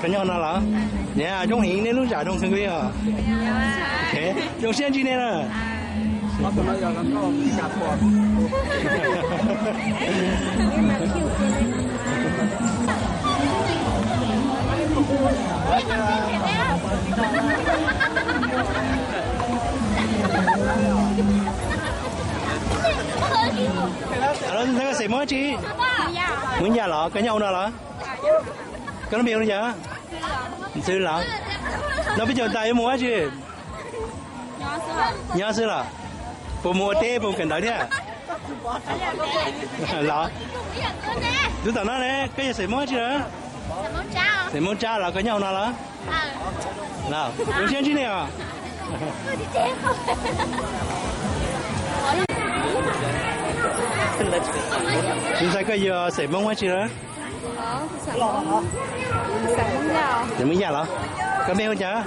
Koj nyob no los? Niam, zoo heev, nej lub zam zoo heev li os. Zoo siab ntsib nej na. Ntxhais, koj xeem Hmoob dab tsi? Hmoob Yaj los? Koj nyob hauv no los? Koj lub npe hu li cas? Ntxhw los? No peb caug tas yuav mus dab tsi? Nyob xwb los? Puas mus ua teb, puas mus kawm ntawv thiab? Los? Tus tom no ne, koj yog xeem Hmoob dab tsi na? Xeem Hmoob Tsab los? Koj nyob hauv no los? Zoo siab ntsib nej os. Ntxhais, koj yog xeem Hmoob dab tsi na? Xeem Hmoob Yaj los? Koj npe hu cas?